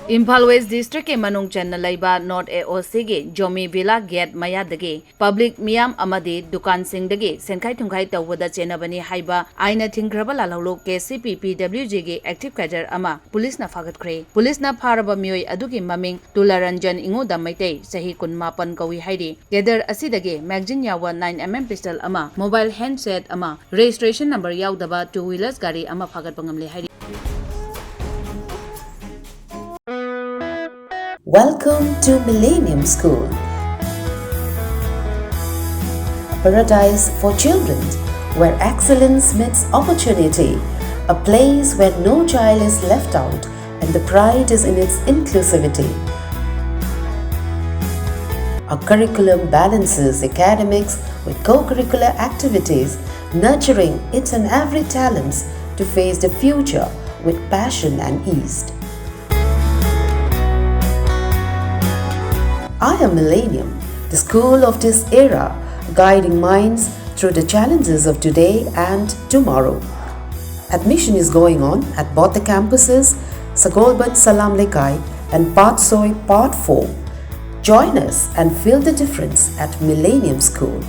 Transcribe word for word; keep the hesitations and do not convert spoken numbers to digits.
Imphal west ꯗꯤꯁꯇ꯭ꯔꯤꯛꯀꯤ ꯃꯅꯨꯡ ꯆꯟꯅ ꯂꯩꯕ ꯅꯣꯔꯠ ꯑꯦ ꯑꯣ ꯁꯤꯒꯤ ꯖꯣꯃꯤ ꯚꯤꯂꯥ ꯒꯦꯠ ꯃꯌꯥꯗꯒꯤ ꯄꯕ꯭ꯂꯤꯛ ꯃꯤꯌꯥꯝ ꯑꯃꯗꯤ ꯗꯨꯀꯥꯟꯁꯤꯡꯗꯒꯤ ꯁꯦꯟꯈꯥꯏ ꯊꯨꯝꯈꯥꯏ ꯇꯧꯕꯗ ꯆꯦꯟꯅꯕꯅꯤ ꯍꯥꯏꯕ ꯑꯥꯏꯟꯅ ꯊꯤꯡꯈ꯭ꯔꯕ ꯂꯥꯜꯍꯧꯂꯨꯞ ꯀꯦ ꯁꯤ ꯄꯤ ꯄꯤ ꯗꯕ꯭ꯂꯤꯎ ꯖꯤꯒꯤ ꯑꯦꯛꯇꯤꯚ ꯀꯦꯗꯔ ꯑꯃ ꯄꯨꯂꯤꯁꯅ ꯐꯥꯒꯠꯈ꯭ꯔꯦ꯫ ꯄꯨꯂꯤꯁꯅ ꯐꯥꯔꯕ ꯃꯤꯑꯣꯏ ꯑꯗꯨꯒꯤ ꯃꯃꯤꯡ ꯇꯨꯂꯥꯔꯟꯖꯟ ꯏꯉꯣꯗ ꯃꯩꯇꯩ, ꯆꯍꯤ ꯀꯨꯟꯃꯥꯄꯟ ꯀꯧꯏ ꯍꯥꯏꯔꯤ꯫ ꯀꯦꯗꯔ ꯑꯁꯤꯗꯒꯤ ꯃꯦꯒꯖꯤꯟ ꯌꯥꯎꯕ ꯅꯥꯏꯟ ꯑꯦꯝ ꯑꯦꯝ ꯄꯤꯁꯇꯜ ꯑꯃ, ꯃꯣꯕꯥꯏꯜ ꯍꯦꯟꯗꯁꯦꯠ ꯑꯃ, ꯔꯦꯖꯤꯁꯇ꯭ꯔꯦꯁꯟ ꯅꯝꯕꯔ ꯌꯥꯎꯗꯕ ꯇꯨ ꯋꯤꯂꯔꯁ ꯒꯥꯔꯤ ꯑꯃ ꯐꯥꯒꯠꯄ ꯉꯝꯂꯦ ꯍꯥꯏꯔꯤ꯫ Welcome to Millennium School, a paradise for children where excellence meets opportunity, a place where no child is left out and the pride is in its inclusivity. Our curriculum balances academics with co-curricular activities, nurturing each and every talents to face the future with passion and ease. I am Millennium, the school of this era, guiding minds through the challenges of today and tomorrow. Admission is going on at both the campuses, Sagolband Salam Lekai and Patsoi Part four. Join us and feel the difference at Millennium School.